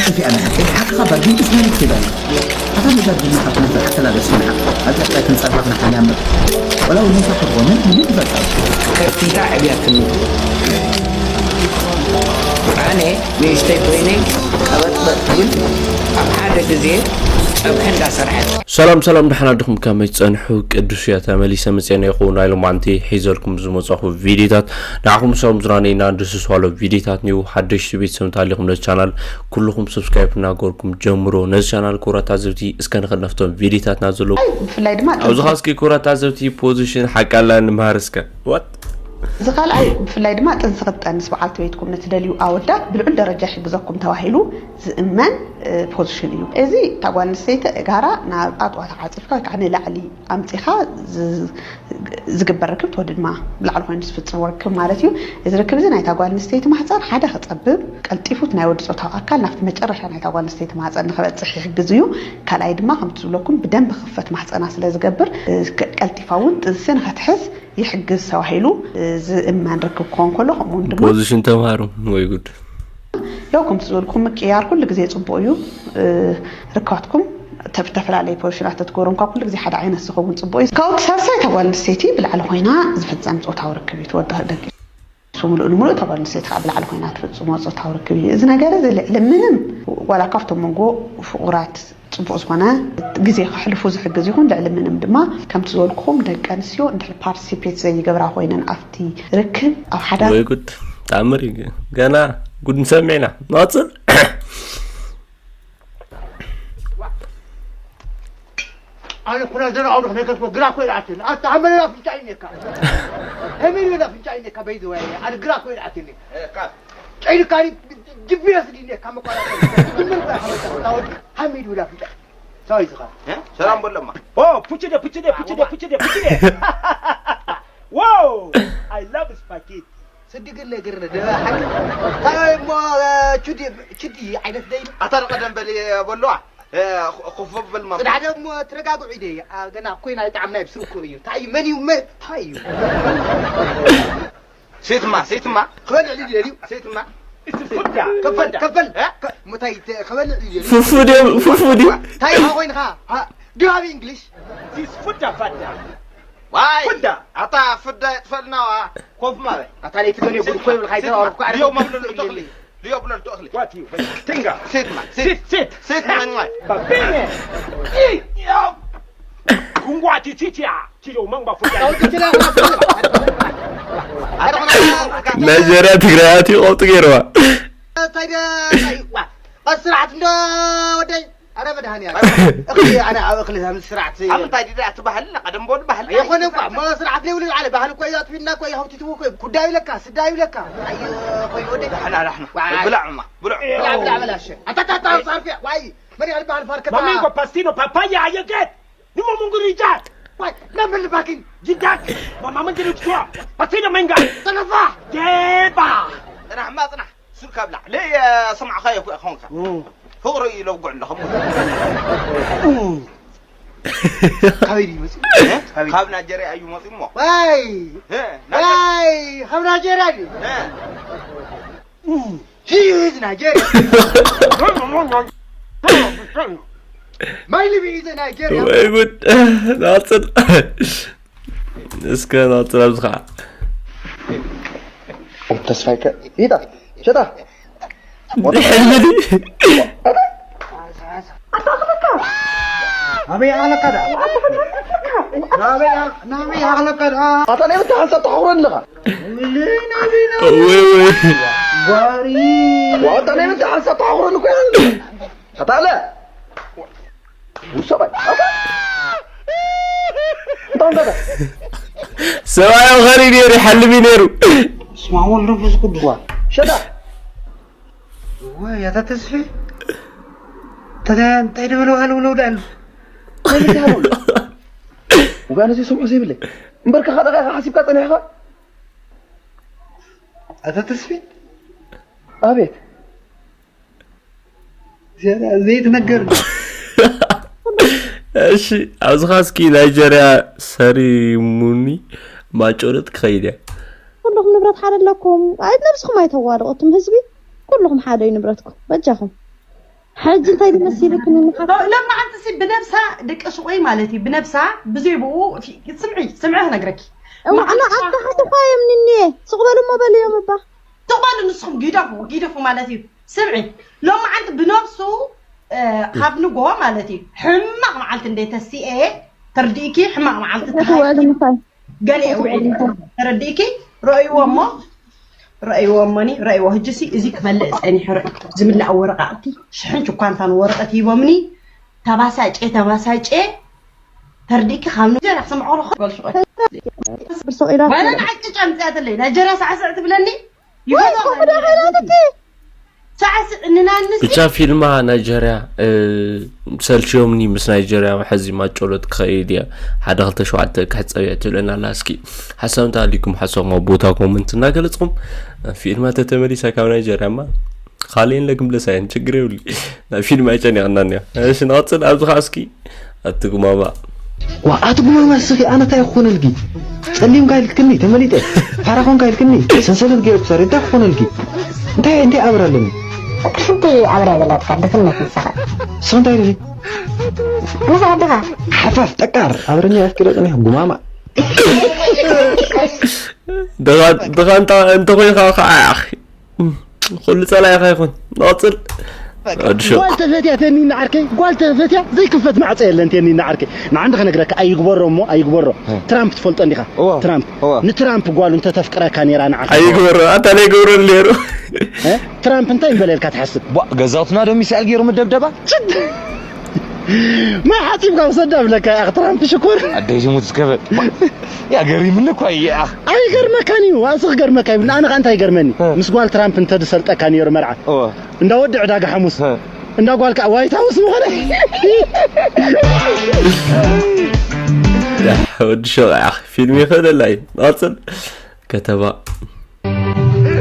كيف أنا حكيت حقها بدي إسلام كذا. هذا مجرد ما حكيت حتى لا بس من حق. هذا لا تنسى ما حكيت يا مر. ولو إنك حكومة من فكر. كيف أنت عبيات أنا نشتي بيني قبط بقول أبحر جزير أبحر لا سرعة. ሰላም ሰላም፣ ደሓን ኣድኹም? ከመይ ትጸንሑ? ቅዱስ እያ ተመሊሰ መጽኤና ይኹን። ናይ ሎማዓንቲ ሒዘልኩም ዝመጻኹ ቪዲዮታት ንዓኹም ሰላም ዝራነይና ድስስዋሎ ቪዲዮታት ኒው ሓደሽቲ ቤተሰብ እንተሃሊኹም ነዚ ቻናል ኩልኹም ሰብስክራይብ እናገበርኩም ጀምሮ። ነዚ ቻናል ክቡራት ታዘብቲ እስከ ንኸድ ናብቶም ቪዲዮታትና ዘለዉ። ብፍላይ ድማ ኣብዚ ጥንሲ- ኻስኪ ክቡራት ታዘብቲ ፖዚሽን ሓቃላ ንምሃር እስከ። ዋት? እዚ ካልኣይ ብፍላይ ድማ ጥንሲ ክትጠንስ በዓልቲ ቤትኩም ንትደልዩ ኣወዳት ብልዑል ደረጃ ይሕግዘኩም ተባሂሉ ዝእመን እ፣ ፖዚሽን እዩ። እዚ እታ ጓል ኣንስተይቲ እጋራ ናብ ኣጥዋ ተዓፂፍካ ወይ ከዓ ንላዕሊ ኣምፂኻ ዝ- ዝግበር ርክብ፣ ተወዲ ድማ ብላዕሊ ኮይኑ ዝፍፅሞ ርክብ ማለት እዩ። እዚ ርክብ እዚ ናይታ ጓል ኣንስተይቲ ማህፀን ሓደ ክፀብብ፣ ቀልጢፉት ናይ ወዲ ፆታዊ ኣካል ናብቲ መጨረሻ ናይታ ጓል ኣንስተይቲ ማህፀን ንክበፅሕ ይሕግዝ እዩ። ካልኣይ ድማ ከምቲ ዝብለኩም ብደንብ ክኽፈት ማህፀና ስለ ዝገብር እ፣ ከ- ቀልጢፋ እውን ጥንሲ ንኸትሕዝ ይሕግዝ ተባሂሉ እ፣ ዝእመን ርክብ ክኾን ከሎ ከምኡ እውን ድማ ፖዚሽን ተምሃሩ ወይ ጉድ። ያው ከምቲ ዝበልኩም ምቅያር ኩሉ ግዜ ጽቡቅ እዩ። እ፣ ርካትኩም ተፍ- ተፈላለየ ፖዚሽናት ተትገብሩ እንኳ ኩሉ ግዜ ሓደ ዓይነት ዝኸውን ጽቡቅ እዩ። ካብኡ እቲ ሳልሳይ እታ ጓል ኣንስተይቲ ብላዕሊ ኮይና ዝፍጸም ጾታዊ ርክብ እዩ። ተወዳኺ ደቂ ምሉእ ንምሉእ እታ ጓል ኣንስተይቲ ከዓ ብላዕሊ ኮይና ትፍጽሞ ጾታዊ ርክብ እዩ። እዚ ነገር እዚ ልዕሊ ምንም ዋላ ካብቶም መንጎ ፍቑራት ጽቡቕ ዝኾነ ግዜ ከሕልፉ ዝሕግዝ ይኹን ልዕሊ ምንም ድማ ከምቲ ዝበልኩኹም ደቂ ኣንስትዮ እንድሕር ፓርቲሲፔት ዘይገብራ ኮይነን ኣብቲ ርክብ ኣብ ሓዳር ወይ ጉድ። ተኣምር እዩ። ገና ጉድ ንሰምዕ ኢና። ንቐጽል። ኣነ ኩና ዘና ኣውርሕ ነገር እኮ ግራ እኮ ይልዓትኒ። ኣታ ኣመለ ኣፍንጫ ይነካ። ኣመለ ኣፍንጫ ይነካ በይዘ ወይ ኣነ ግራ እኮ ይልዓትኒ። ጨይልካ ጅቢ የስዲ ይነካ መቋረጥ። ጅምር እኮ ያኸበታ ወዲ ሓሚድ ውላ ኣፍንጫ። ሰው ይዝኻ። ሰላም በለማ። ኦ ፑችደ ፑችደ ፑችደ ፑችደ ፑችደ። Wow! I love spaghetti. ስዲ ግን ለግር ለደ ሓቂ። እንታይ እሞ ቹዲ ቹዲ ዓይነት ደይ ኣታ ንቐደም በል በለዋ። ኮፍ በል ማ ጽዳሕ ደሞ ትረጋግዑ ኢደ ገና ኮይና ይጣዕምና ይብስርኩ እዩ። እንታይ እዩ መን እዩ መን እንታይ እዩ? ሴትማ ሴትማ ክበልዕ ልዩ ልዩ ሴትማ ፉዳ ከፈል ከፈል እ? ከ- ሙታይ ተ- ክበልዕ ልዩ ልዩ ፉፉ ድዮም፣ ፉፉ ድዮም። እንታይ ኢኻ ኮይንኻ? ዱ ሃብ ኢንግሊሽ? ፉዳ ፋዳ ዋይ ፍዳ። ኣታ ፍዳ የጥፈልና ዋ ኮፍ ማለት ኣታ ለይቲ ገለ ጉድ እኮ ይብልካ ይተባረኩ ዓረፍ ሊዮ መብለል እተኽሊ ሊዮ ብለል እተኽሊ ዋት ዩ ትንጋ ሴትማ ሴት ሴት ሴት ማንዋይ ባቢኔ ኩንጓ ቲቲቲያ ቲዮ መንጓ ፉዳ ናይጀርያ ትግራያት ይቆብጡ ገይርዋ። ስርዓት እንዶ ወደይ ኣረ መድሃኒ ኣረ እኽሊ ኣነ ኣብ እኽሊ ከም ስርዓት ኣብ እንታይ ዲዳ ትባህልና ቀደም ቦን ባህልና የኾነ እኳ እሞ ስርዓት ዘይብሉ ዓለ ባህል እኮ እዩ ኣጥፊና እኮ እዩ ሃውቲትዎ እኮ እዩ ኩዳ ይብለካ ስዳ ይብለካ ኣይ ኮይኑ ወደይ ዳሕና ዳሕና ዋይ። ብላዕ ማ ብላዕ ብላዕ ብላዕ በላሸ ኣታታታ ሳርፊያ ዋይ መን ያህል ባህል ፋርከታ ማሚንጎ ፓስቲኖ ፓፓያ ኣየገት ንሞ ሙንጉሪጃት ዋይ ለምን ባኪን ጅዳክ ማማመን ጀለጅቷ ፓስቲኖ መንጋ ተነፋ ዴባ ጽናሕ ማ ጽናሕ ሱር ካብ ላዕሊ የሰማዕኻዮ እኮ ኾንካ ፍቕሪ እዩ ለውጉዕ ኣለኹም ካበይ ድዩ መፂኡ? እ? ካበይ? ካብ ናይጀርያ እዩ መፂኡ እሞ ዋይ እ፣ ናይጀርያ። ዋይ ካብ ናይጀርያ ድዩ? እ። He is Nigeria. My name is Nigeria. ወይ ጉድ። ናፅል እስከ ናፅል ኣብዚ ከዓ ተስፋይከ ይታ ሸታ ሕልሚ ድዩ? ኣበይ ኣለካ ደኣ? ናበይ ኣ- ናበይ ኣለካ ደኣ? ኣታ ናይ ብታ ሓንሳብ ተሓቑረኒ ኣለኻ። ወይ ወይ። ጓሪ። ዋታ ናይ ብታ ሓንሳብ ተሓቑረኒ እኮ እያ። ኣታ ኣለ። ውሰባይ። ኣታ። እንታይ እንታይ? ሰብኣይ መኸሪ ነይሩ፣ ይሓልም እዩ ነይሩ። ስማ ወልድ መንፈስ ቅዱስ። ዋ፣ ሸታ። ወይ ኣታ ተስፌ እንታይ እንታይ ድበለ ባህል ውለው ዳሉ እንታይ ድበለ ባህል ውለው? ወጋነ እዚ ስምዑ ዘይብለይ እምበርካ ካደቃ ኢኻ ሓሲብካ ጸኒሕኻ። ኣታ ተስፌ ኣቤት። ዘይትነገር። እሺ፣ ኣብዚ ኻስኪ ናይጀርያ ሰሪሙኒ ማጮርጥ ክኸይድ እያ። ኩልኹም ንብረት ሓደ ኣለኩም። ኣይ ነብስኹም ኣይተዋድቑ እቱም ህዝቢ። ኩልኹም ሓደ እዩ ንብረትኩም። በጃኹም። ሕጂ እንታይ መሲልክኒ ንሓ ሎማዓንቲ ሲ ብነብሳ ደቂ ሱቆይ ማለት እዩ ብነብሳ ብዘይ ብኡ ፊ- ስምዒ ስምዒ ክነግረኪ እሞ ኣነ ኣታሓትኳ እዮም ንኒየ ስቕ በሉ እሞ በልዮም እባ ትቕበሉ ንስኹም ጊደፉ ጊደፉ ማለት እዩ ስምዒ ሎማዓንቲ ብነብሱ እ፣ ካብ ንጎ ማለት እዩ ሕማቕ መዓልቲ እንደ ተሲኤ ተርዲእኪ ሕማቕ መዓልቲ ተሃ ወሉ ምሳይ ገሊኤ ውዒል ተረዲእኪ ረእይዎ እሞ ረእይዎ እሞኒ ረእይዎ ህጅሲ እዚ ክመልእ ፀኒሑ ርእ ዝምላእ ወረቃቅቲ ሽሕን ችኳንታን ወረቀት ሂቦምኒ ተባሳጨ ተባሳጨ ተርዲእኪ ካብ ንጀራ ክሰምዖ ከለኹ በል ሽቆይ ብርሶ ኢላ ዋላ ንዓቂ ጫምፅያትለይ ናይጀርያ ሳዕስዕ ትብለኒ ይፈትዋ ኮፍዳ ሓይላትኪ ሳዕስዕ ንናንስ ብቻ ፊልማ ናይጀርያ እ፣ ሰልችዮምኒ ምስ ናይጀርያ ሕዚ ማጮሎት ክኸይድ እያ ሓደ ክልተ ሸውዓተ ክሕፀብ እያ ትብለና ኣላ እስኪ ሓሳብ እንተ ኣሊኩም ሓሳብኩም ኣብ ቦታ ኮመንት እናገለፅኩም ፊልማ ተተመሊሳ ካብ ናይጀርያ ማ ካልእን ለግምለስ ኣየን ችግር የብሉ ናብ ፊልም ኣይጨኒቕናን እያ እሺ ንቐፅል ኣብዚ ከዓ እስኪ ኣትጉማማ ዋ ኣትጉማማ እስኺ ኣነ እንታይ ክኾነልኪ ጸሊምካ ኢልክኒ ተመሊጠ ፋራ ኮንካ ኢልክኒ ሰንሰለት ገይረ ክሳሪ እንታይ ክኾነልኪ እንታይ እንታይ ኣብር ኣለኒ ሽንቲ ኣብርያ ዘላትካ ድኽነት ንስኻ ስኽ እንታይ ኢልኺ ንስኻ ድኻ ሓፋፍ ጠቃር ኣብረኛ ኣፍኪረ ጸኒሕ ጉማማ ድኻ እንተ ኮይንካ ከዓ ኣኺ ኩሉ ጸላኢኻ ይኹን ንቐጽል ኣድሾ ጓል ተፈትያ ተኒና ዓርከይ ጓል ተፈትያ ዘይክፈት ማዕፀ የለን ተኒና ዓርከይ ንዓንዲ ከነግረካ ኣይግበሮ እሞ ኣይግበሮ ትራምፕ ትፈልጦ እንዲኻ እዋ፣ ትራምፕ እዋ። ንትራምፕ ጓሉ እንተተፍቅረካ ነይራ ንዓኻ ኣይግበሮ ኣታ ናይ ገብረሉ ነይሩ እ? ትራምፕ እንታይ ይበለልካ ትሓስብ ቧ፣ ገዛውትና ዶ ሚሳኤል ገይሩ ምደብደባ ማይ ሓፂብካ ውሰዳ ብለካ ኢኻ ትራምፕ ሽኮር ኣደይ ዝሙት ዝከበድ ያ ገሪምኒ እኳ እየ ኣኽ ኣይገርመካን እዩ ዋእሲ ክገርመካ ይብል ኣነ ከ እንታይ ይገርመኒ እ። ምስ ጓል ትራምፕ እንተዝሰልጠካ ነይሩ መርዓ እወ እንዳ ወዲ ዕዳጋ ሓሙስ እ። እንዳ ጓል ከዓ ዋይት ሃውስ ምኾነ ወዲ ሸቕዓ ፊልም ይኽእለላ እዩ ንቐፅል ከተማ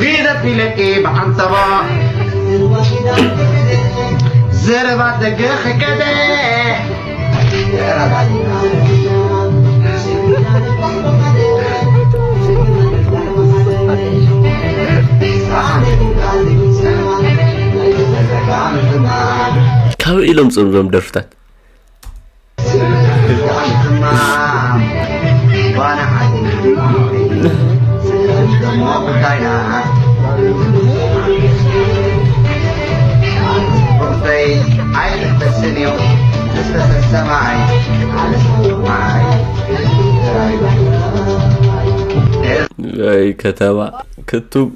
ጊደት ይለቂ ብዓንተባ ዘረባ ደገ ኸቀደ ካበይ ኢሎም ፅምዞም ደርፍታት ወይ ከተማ ክቱም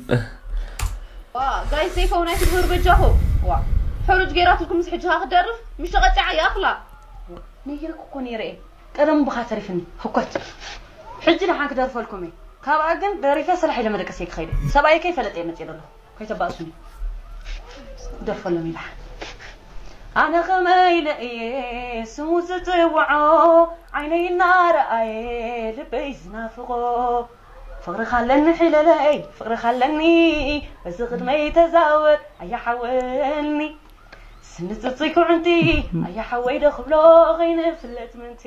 ጋይ ሰይፈው ናይ ትግብር በጃኹም ዋ ሕሩጅ ገይራትልኩም ምስ ሕጂ ካ ክደርፍ ምሽ ቀጫዕ ይኣኽላ ነየልኩ እኮ ነይረ እየ ቀደም ብኻ ተሪፍኒ ህኮት ሕጂ ደሓን ክደርፈልኩም እየ ካብኣ ግን ደሪፈ ስራሕ ኢለ መደቀስ እየ ክኸይደ ሰብኣይ ከይፈለጠ እየ መፅእ ኣለኹ ከይተባእሱኒ ክደርፈሎም እዩ ደሓን ኣነ ኸመይ ኢለ እየ ስሙ ዝፅውዖ ዓይነይ እናረኣየ ልበይ ዝናፍቖ ፍቕርኻ ኣለኒ ሒለለይ ፍቕርኻ ኣለኒ በዚ ቅድመይ ተዛወር ኣያሓወኒ ስኒ ጽጹይ ኩዕንቲ ኣያሓወይ ዶ ክብሎ ኸይንፍለጥ ምንቲ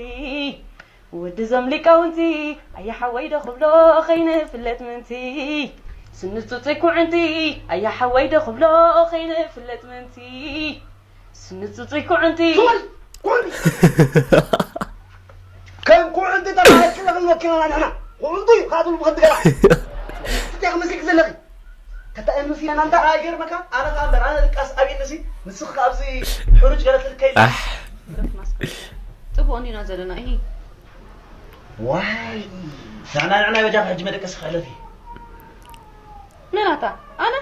ወዲ ዞም ሊቃውንቲ ኣያሓወይ ዶ ክብሎ ኸይንፍለጥ ምንቲ ስኒ ጽጹይ ኩዕንቲ ኣያሓወይ ዶ ክብሎ ኸይንፍለጥ ምንቲ ስኒ ጽጹይ ኩዕንቲ ከም ኩዕንቲ ተባሂልኪ ለኽልበኪ ኢና ንሕና ኩዕንቲ እዩ ካትሉ ብክንቲ ገራ ስቲያ ክመስልኪ ዘለኺ ከታ ኤምሲ ናንታ ኣይገርመካ ኣነ ከኣ እምበር ኣነ ድቃስ ኣብየኒ ሲ ንስኺ ከኣ ኣብዚ ሕሩጭ ገለ ትልከይ ጽቡቕ እንዲና ዘለና እሂ ዋይ ንዕና ንዕና በጃ ሕጂ መደቀሲ ክሕለፍ እዩ መናታ ኣነ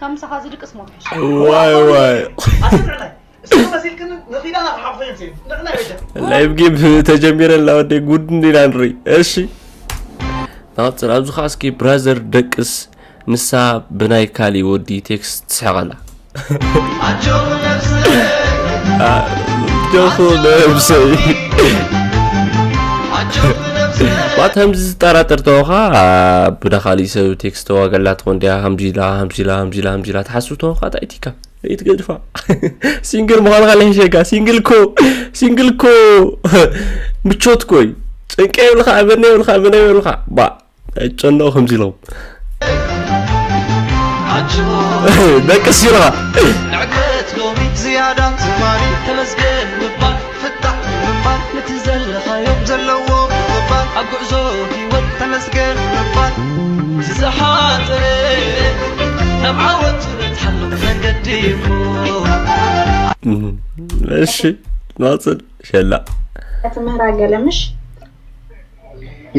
ካብ ምሳኻ ዝድቅስ ሞት ሕሽ ዋይ ዋይ ኣስምዕላይ እሱ መሲልክን ንኺዳና ክሓፍኽን ሲ ንዕና በጃ ላይቭ ጌም ተጀሚረ ላወደ ጉድ እንዲና ንርኢ እሺ ናጽር ኣብዚ ከዓ እስኪ ብራዘር ደቅስ ንሳ ብናይ ካሊ ወዲ ቴክስት ትስሕቐላ ጆኹ ነብሰይ ባት ከምዚ ዝጠራጠር ተወኻ ብዳ ካሊእ ሰብ ቴክስት ተዋገላ ትኾን ድያ ከምዚ ኢላ ከምዚ ኢላ ከምዚ ኢላ ከምዚ ኢላ ትሓስብ ተወኻ እንታይ ቲካ ይትገድፋ ሲንግል ምዃንካ ለይሸጋ ሲንግል ኮ ሲንግል ኮ ምቾት ኮይ ጭንቀ ይብልካ ኣበነ ይብልካ ኣበነ ይብልካ ባ ኣይጨነቑ ከምዚ ኢሎም ደቂ ሲራ ሎሚ ዝያዳ ዝማሪ ተመስገን ምባል ፍታሕ ምንባር ነቲ ዘለኻዮ ዘለዎ ምቕባል ኣብ ጉዕዞ ህይወት ተመስገን ምባል ዝሓፀረ ናብ ዓወት ዝበፅሓሉ መንገዲ እሞ እሺ ናፅል ሸላ ትምህራ ገለምሽ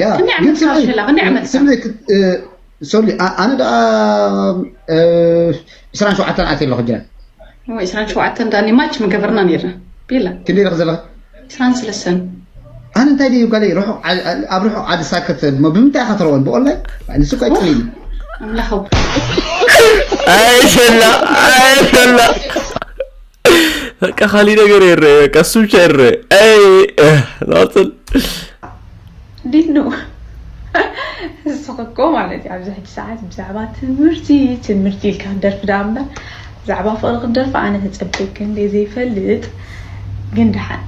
ያ ክንደይ ዓመት ግን ሰዓት ሸላ? ክንደይ ዓመት ሰዓት? ትብለይ እ፣ ሶሊ ኣ- ኣነ ደኣ እ፣ ዕስራን ሸውዓተን ኣትየ ኣለኹ ጅራ እሞ ዕስራን ሸውዓተን ዳኒ ማች ምገበርና ነይርና ቤላ ክንደይ ኢለክ ዘለኻ ዕስራን ሰለስተን ኣነ እንታይ ደዩ ጋለይ ርሑቕ ዓ- ኣብ ርሑቕ ዓዲ ሳክት እሞ ብምንታይ ኢኻ ትረወን ብኦንላይን ንሱ እኮ ኣይፅልይኒ ኣምላኸው ኣይሸላ ኣይሸላ በቃ ካሊ ነገር ይረ በቃ እሱ ብቻ ይረ ኣይ ናፅል ዲኑ እስኺ እኮ ማለት እዩ ኣብዚ ሕጂ ሰዓት ብዛዕባ ትምህርቲ ትምህርቲ ኢልካ ክትደርፊ ደኣ እምበር ብዛዕባ ፍቕሪ ክትደርፊ ኣነ ተፀቢየኪ እንደ ዘይፈልጥ ግን ደሓን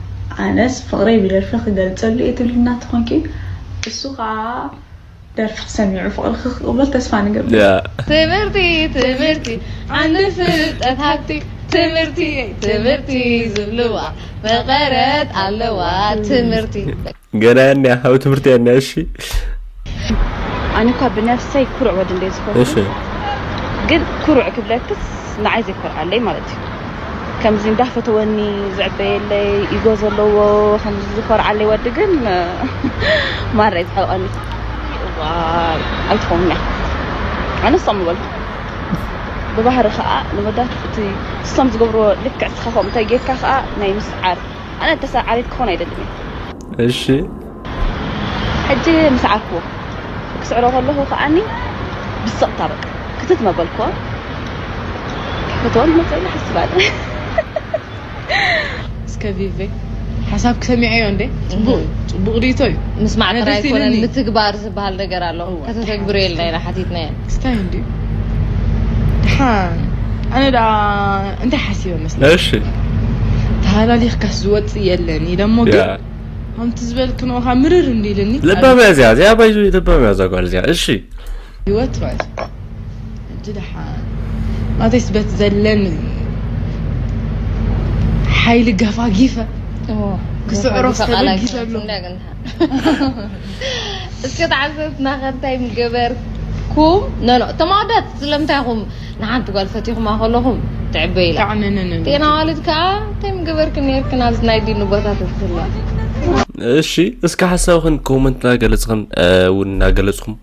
ኣነስ ፍቕረይ ብደርፊ ክገልፀሉ እየ ትብሊ እናተኾንኪ እሱ ከዓ ደርፊ ክሰሚዑ ፍቕርኺ ክቕበል ተስፋ ንገብር። ያ ትምህርቲ ትምህርቲ ዓንዲ ፍልጠት ሃብቲ ትምህርቲ ትምህርቲ ዝብልዋ መቐረት ኣለዋ ትምህርቲ ገና ያንያ ኣብ ትምህርቲ ያንያ እሺ ኣነ እኳ ብነፍሰይ ኩሩዕ ወዲ እንደ ዝኾንኩ እሺ ግን ኩሩዕ ክብለክስ ንዓይ ዘይኮርዓለይ ማለት እዩ ከምዚ እንዳፈተወኒ ዝዕበየለይ ኢጎ ዘለዎ ከምዚ ዝኾርዓለይ ወዲ ግን ማራ እዩ ዝሕርቐኒ እዋይ ኣይትኸውን እያ ኣነ እሶም ምበልኩ ብባህሪ ከዓ ንወዳት እቲ እሶም ዝገብርዎ ልክዕ ስኻ ከምኡ እንታይ ጌርካ ከዓ ናይ ምስዓር ኣነ ተሰዓሪት ክኾን ኣይደልን እየ እሺ ሕጂ ምስ ዓርክዎ ክስዕሮ ከለኹ ከዓኒ ብስቕታ በቃ ክትት መበልክዎ ክሕትወን መፀ ኢለ ሓስብ ኣለ እስከ ቪቬ ሓሳብ ክሰሚዐዮ እንዴ ጽቡቅ ጽቡቅ ሪቶ እዩ ምስማዕ ኣነ ጥራይ ደስ ኣይኮነን ኢሉኒ። ምትግባር ዝበሃል ነገር ኣሎ እወ። ከተተግብሮ የልና ኢና ሓቲትናዮ ክስታይ እንዲ ድሓን ኣነ ደኣ እንታይ ሓሲበ መስለ እሺ ተሃላሊኽካስ ዝወፅእ የለን ኢለ እሞ ግን ያ ከምቲ ዝበልክንኦ ከዓ ምርር እንዲ ኢልኒ ልባም እያ እዚኣ እዚኣ ባይዙ ልባም እያ እዛ ጓል እዚኣ እሺ ህይወት ማለት እዩ። ሕጂ ደሓን ማለተይስ በቲ ዘለኒ ሓይሊ ገፋጊፈ ክስዕሮ ተበጊሰ ኣሎ እስከ ተዓዘብትና ከ እንታይ ምገበርኩም ነኖ እቶም ኣወዳት ስለምንታይ ኢኹም ንሓንቲ ጓል ፈቲኹማ ከለኹም ትዕበ ኢላ ብጣዕሚ ነነ ጤና ዋልድ ከዓ እንታይ ምገበርክን ነርክን ኣብዚ ናይ ዲኑ ቦታ ተትህልዋ እሺ እስከ ሓሳብኽን ኮመንት እናገለፅኽን እውን እናገለፅኹም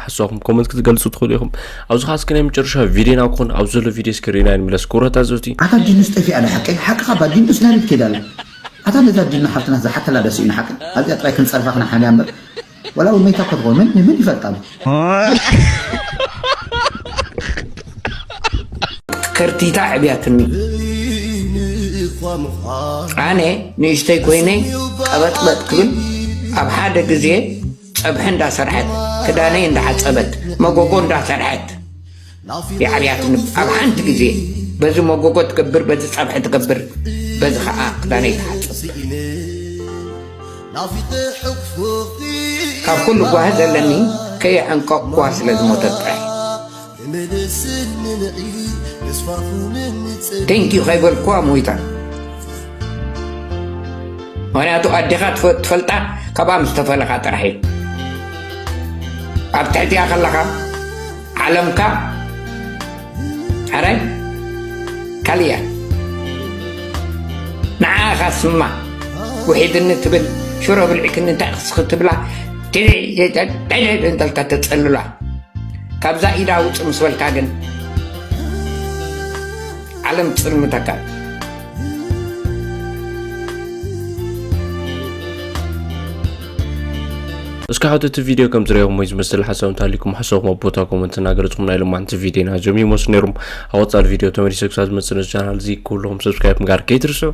ሓሳብኩም ኮመንት ክትገልፁ ትኽእሉ ኢኹም ኣብዚ ከዓ እስከ ናይ መጨረሻ ቪድዮና ክኾን ኣብ ዘሎ ቪድዮ እስከ ሪና ንምለስ ክብረት ኣዘውቲ ኣታ ዲኑስ ጠፊኣ ኣለ ሓቀይ ሓቅኻ ባ ዲኑስ ናሊት ከይዳ ኣላ ኣታ ነዛ ዲኑ ሓፍትና ዝሓተላ ደስ እዩ ንሓቀይ ኣብዚኣ ጥራይ ክንፀርፋ ክነሓልያ እምበር ወላ እውን መይታ እኮ ትኸውን መን መን ይፈልጣ ኣሎ ከርቲታ ዕብያትኒ ኣነ ንእሽተይ ኮይነ ቀበጥበጥ ክብል ኣብ ሓደ ግዜ ፀብሒ እንዳሰርሐት ክዳነይ እንዳሓፀበት መጎጎ እንዳሰርሐት የዕብያትኒ ኣብ ሓንቲ ግዜ በዚ መጎጎ ትገብር በዚ ፀብሒ ትገብር በዚ ከዓ ክዳነይ ትሓፅብ ካብ ኩሉ ጓሂ ዘለኒ ከየዕንቀቕኩዋ ስለ ዝሞተት ጥራይ thank you ከይበልኩዋ ሞይታ ምክንያቱ ኣዴኻ ትፈልጣ ካብኣ ምስ ተፈለኻ ጥራሕ እዩ ኣብ ትሕቲኣ ከለኻ ዓለምካ ሕራይ ካልእ እያ ንዓኻ ስማ ውሒድኒ ትብል ሽሮ ብልዒክኒ እንታይ ክስኺ ትብላ እንጠልካ ተፀልላ ካብዛ ኢዳ ውፅ ምስ በልካ ግን ዓለም ትፅልምተካ እስካብ ሕጂ እቲ ቪድዮ ከም ዝረኣኹሞ ዝመስል ሓሳብ እንተሃሊኩም ሓሳብኩም ኣብ ቦታ ኮመንት እናገለፅኩም ናይ ሎማንቲ ቪድዮና እዚኦም ይመስሉ ነይሮም ኣብ ወፃል ቪድዮ ተመሊሰ ክሳብ ዝመፅእ ነዚ ቻናል እዚ ኩልኹም ሰብስክራይብ ምግባር ከይትርስዑ